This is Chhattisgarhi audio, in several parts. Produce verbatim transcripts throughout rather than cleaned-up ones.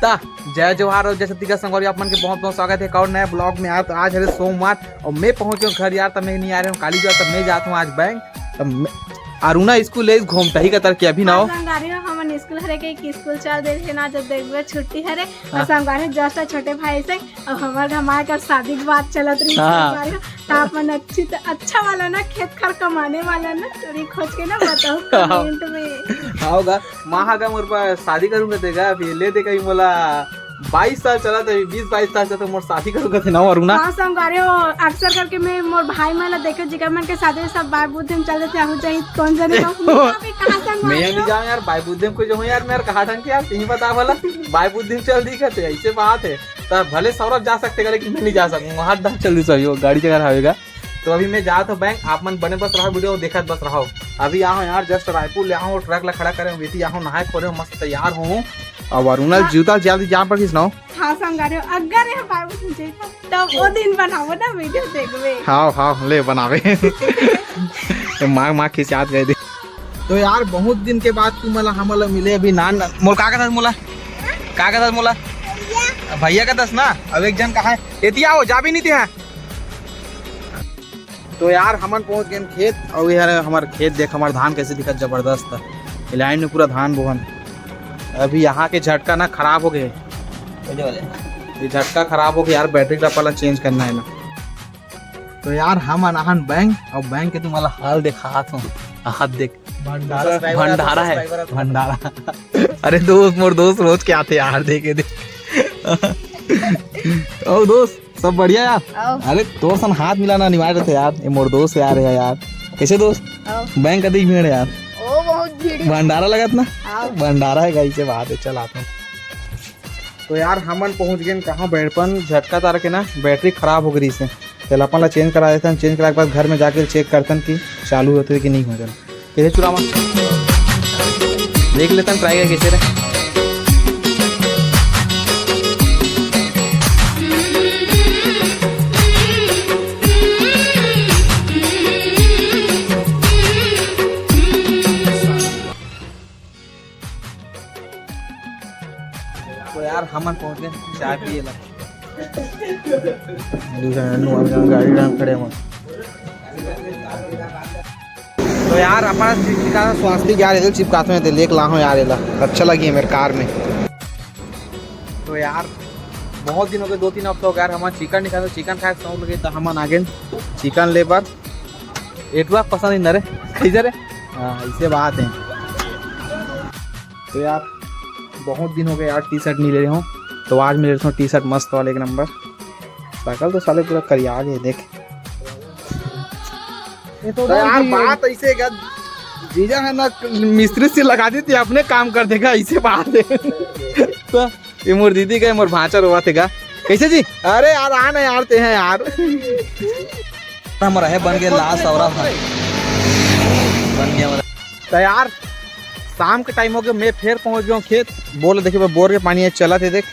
ता, जय जोहार और जय छत्तीसगढ़ संगवारी, आप मन के बहुत बहुत स्वागत हे एक और नया ब्लॉग में। यार, तो आज हरे सोमवार और मैं पहुंच गया घर यार, तब मैं नहीं आ रहा हूँ काली जो, तब मैं जाता हूँ आज बैंक। तब मैं, अरुणा स्कूल ले घूमता ही कतर के अभी ना हो। हाँ, संगवारी हो, हमन स्कूल हरे के एक स्कूल चल दे रहे ना, जब देखबे छुट्टी हरे। और हाँ। संगवारी हो, जस्ट छोटे भाई से, अब हमार घर माए कर शादी के बात चलत रही हाँ। संगवारी हो, तो आप मन अच्छी त-, अच्छा वाला ना, खेत खार कमाने वाला ना, टूरी खोज के ना बताओ हाँ। कमेंट में। हाँ होगा, माँ हा का मोर पर शादी करूंगा तेगा, अभी ले देगा ही मोला बाईस साल चला था, अभी बीस बाईस साल से तो मोर शादी करूंगा थे ना, अरुणा। हाँ, संगवारी हो, अक्सर करके मैं मोर भाई मन ला देखे, जिकर मन के शादी सब बाय बुद्धि में चल देते, आहू जाही कौन जाने का। अभी कहाँ संगवारी मैं नहीं हो? जाऊँ यार, बाय बुद्धि में कोई जो हूँ यार, मैं यार कहाँ ढंग के यार, यही बता भला, बाय बुद्धि में चल दी कहते, ऐसे बात है। तो भले सौरभ जा सकते हैं, लेकिन मैं नहीं जा सकूंगा, हाथ ढंग चल दी सही हो, गाड़ी जगह रहेगा। तो अभी मैं जात हूँ बैंक, आप मन बने बस रहो, वीडियो देखत बस रहो। अभी आहो यार, जस्ट रायपुर ले आहो, ट्रक ला खड़ा करे, बेटी आहो, नहाए खोरे, मस्त तैयार हूँ। अब अरुणा हाँ। जूता जल्दी जाम पर खींचना हो। हाँ संगवारी हो, अगर ये बाबू तुझे तब वो दिन बनाओ ना, वीडियो देखबे। हाँ, हाँ, ले बनावे। ये माँ, माँ खिसियात गए दे। तो यार, बहुत दिन के बाद तू मला, हमला मिले अभी ना, ना, मोला का कहत मोला? का कहत मोला? भैया कहत ना, अब एक जन कहाँ है? एती आओ, जा भी नहीं थे। तो यार, हमन पहुंच गए खेत, और ये हरे हमार खेत देख, हमार धान कैसे दिखत, जबरदस्त। ये लाइन में पूरा धान बोहन। अभी यहाँ के झटका ना खराब हो गए, ये झटका खराब हो गया यार, बैटरी का पहला चेंज करना है ना। तो यार, हमन आहन बैंक, और बैंक के तुम्हाला हाल दिखात हूँ। हाथ देख, भंडारा। भंडारा है, भंडारा। अरे दोस्त, मोर दोस्त रोज के आथे यार, देखे दे। ओ दोस्त, सब बढ़िया यार? आओ। अरे तोर सन हाथ मिलाना अनिवार्य रहिथे यार, ये मोर दोस्त यार है यार। कैसे दोस्त? आओ। बैंक कतिक भीड़ है यार? ओ, बहुत भीड़ है। भंडारा लगत ना? आओ। भंडारा है, कैसे बात है, चल आते हैं। तो यार, हमन पहुंच गए कहाँ, बैठपन झटका तार के ना बैटरी खराब हो गई से, चल अपन ला चेंज करा देथन। चेंज कराए के बाद घर में जाके चेक करथन कि चालू होथे कि नहीं होथे। कैसे चुरावा, देख लेथन ट्राई करके कैसे रे। तो यार, हमन पहुंच गए चाय पिए ला। दूसरा नन्नू आ गया, गाड़ी डाल खड़े हम। तो यार, अपना चिपका स्वास्तिक यार, इधर चिपकाते हैं, तो लेके लाहूं यार, एला अच्छा लगी है मेरे कार में। तो यार, बहुत दिन हो गए, दो तीन हफ्ता हो गया यार, हमन चिकन नहीं खाए, तो चिकन खाए के शौक लगे, तो हमन आ गए चिकन ले बर। एटुआ पसंद ही न रे, कैसे रे? हाँ, ऐसे बात है। तो यार, बहुत दिन हो गए यार, टी शर्ट नहीं ले रहे हूँ, तो आज मैं ले लेता हूँ टी शर्ट मस्त वाले, एक नंबर। शकल तो साले पूरा करिया गए, देख। ये तो तो यार, बात ऐसे है क्या, जीजा है ना, मिस्त्री से लगा दी थी, अपने काम कर देगा, ऐसे बात है। तो ये मोर दीदी का, मोर भांचा रोवा थे का। कैसे जी? अरे यार, आ ना यार, ते हैं यार। हमारा है बन गया लाल सौरा था। बन गया हमारा। तो यार, शाम के टाइम हो गया, मैं फिर पहुंच गया हूँ खेत। बोर देखे, बोर के पानी है चला थे, देख।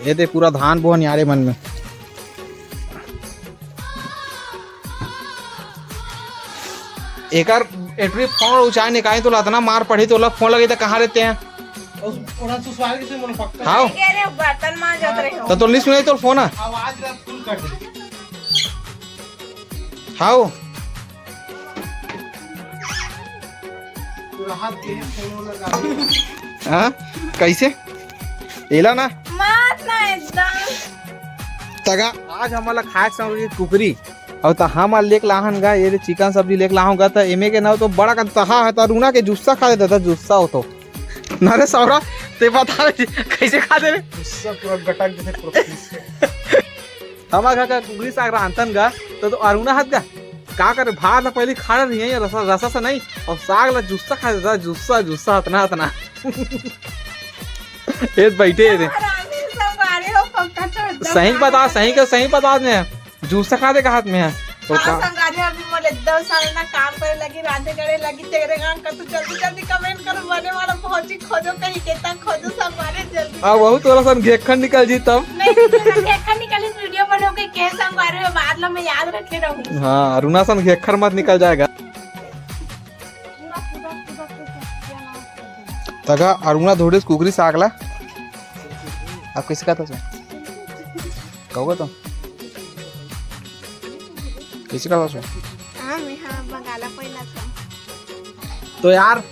ये दे पूरा धान बोहन यारे मन में। एकर एटरी फोन उचाय निकाय तो लतना मार पड़ी तो ला फोन लगे तो कहाँ रहते हैं? उस, ओला सुसवार के से मोला पक्का। हाँ। कह रहे हो, बर्तन मांजत रहे हो। तो, तो लिस्ट में तो फोन है। आवाज ला फुल कर दे। हाँ। पूरा हाथ के फोन लगा। हाँ, कैसे? एला ना। मात ना एकदम। तगा आज हमला खाए संग कुकरी। अउ त हम लेके लाहन गा, ये चिकन सब्जी लेके लाहूं गा, त एमे के नाव तो बड़ा का तहा है, त अरुणा के जुस्सा खा देता, जुस्सा हो तो। ना रे सौरा, ते बता रे, कैसे खा दे रे? गुस्सा पूरा गटक देथे पूरा पीस। हमार घर का कुकरी साग रांधतन गा, तो, तो अरुणा हत गा, का करे, भात ला पहले खा रही है, रसा, रसा से नहीं, और साग ला जुस्सा खा देता, जुस्सा, जुस्सा, हतना, हतना। ए, बैठे रे। रांधे सब मारे हो, पक्का तो एकदम सही बता, सही का, सही बता ने। जूस खा दे का हाथ में है। तो हाँ, का? संगारे अभी मोर एकदम सारे ना काम करे लगी, रांधे करे लगी, तेरे गान का तो जल्दी जल्दी कमेंट करो, बने वाला भौजी खोजो, कहीं के तक खोजो, संगारे जल्दी। आ, वहू तोरा सन घेखन निकल जी तब। नहीं, तो घेखन निकल इस वीडियो बनो के, के संगारे में बाद ला मैं याद रखे रहूँ। हाँ, अरुणा सन घेखन मत निकल जाएगा। तगा अरुणा धोड़े कुकरी साग ला। अब कइसे कहत हस? कहो तो। कइसे कहत हस? हाँ, मैं हाँ, बंगाला पहिला था। तो यार,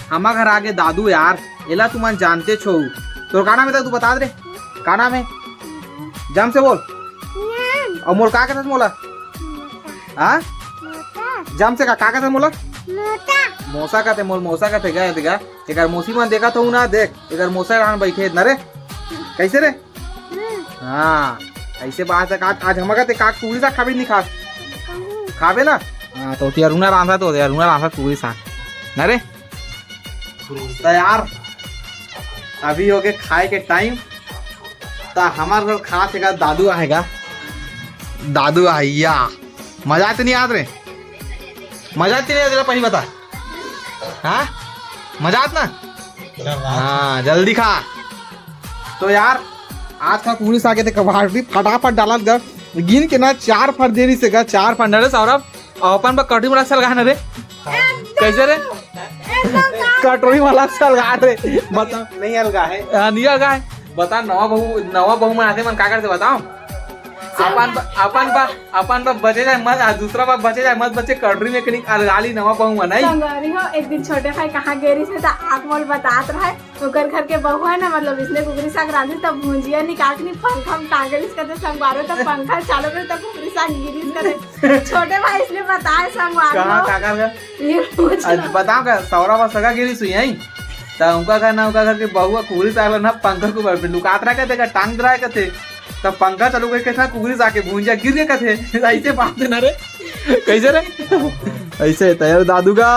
हमर घर आगे दादू यार, एला तुमन जानते छो। तोर का नाम हे, तू बता दे रे। का नाम हे? जम से बोल। नाम। अउ मोला का कहत हस मोला? मोटा। हाँ? मोटा। जम से का, का कहत हस मोला? मोटा। मौसा कहत हे, मोला मौसा कहत हे, गा, देखा। एकर मौसी मन देखत हो ना, देख, एकर मौसा डाहन बइठे हे ना रे। कइसे रे? हम्म। हाँ, अइसे बात हे। आज, आज हमर घर ते का कुकरी साग खाबे नहीं खास? खाबे ना? हाँ, तो अरुणा रांधत हे, तो अरुणा रांधत कुकरी साग। ना रे? तो यार, अभी होगे खाए के time। त हमर घर खास हे गा, दादू आहे गा। दादू आहे या। मजा आत नहीं आत रे? मजा आत नहीं आत रे, पहली बता। हाँ? मजा आत ना? हाँ, जल्दी खा। तो यार, आज का कुकरी साग के ते कबाड़ भी फटाफट डालत गा। गिन के ना चार फर दे रहिस हे गा, चान फर। ना रे सौरभ, अउ अपन बर कटोरी में अलग से अलगा हे ना रे? कइसे रे? कटोरी में अलग से अलगा हे रे। बता। नहीं अलगा हे। हाँ, नहीं अलगा हे। बता, नवा बहू, नवा बहू मन आथे, मन का करथे बताओ? अपन ब-, अपन ब-, अपन बर बचे जाए मत, आ दूसरा बर बचे जाए मत, बचे कटोरी में कहीं अलगा ली नवा बहू मन, नहीं? संगवारी हो, एक दिन छोटे भाई कहाँ गे रहिस हे त आके मोला बतात रहय, ओकर घर के बहू हे ना, मतलब, इसने कुकरी साग रांधिस त भुंजिया निकाल के नहीं पंखा में टांगे रहिस कथे संगवारी हो, त पंखा चालू करे त कुकरी साग गिरिस कथे। छोटे भाई इसने बताए संगवारी हो। कहाँ, काकर घर? ये पूछ आज लो। बताओ का, सौरा बर सगा गिरिस हुई है, त उनका घर ना, उनका घर के बहू ह कुकरी साग ला ना पंखा के ऊपर लुकात रहय कथे, टांग रहय कथे, त पंखा चालू करके कथे कुकरी साग के भुंजिया गिर गे कथे। अइसे बात हे ना रे? कइसे रे? अइसे त यार दादू का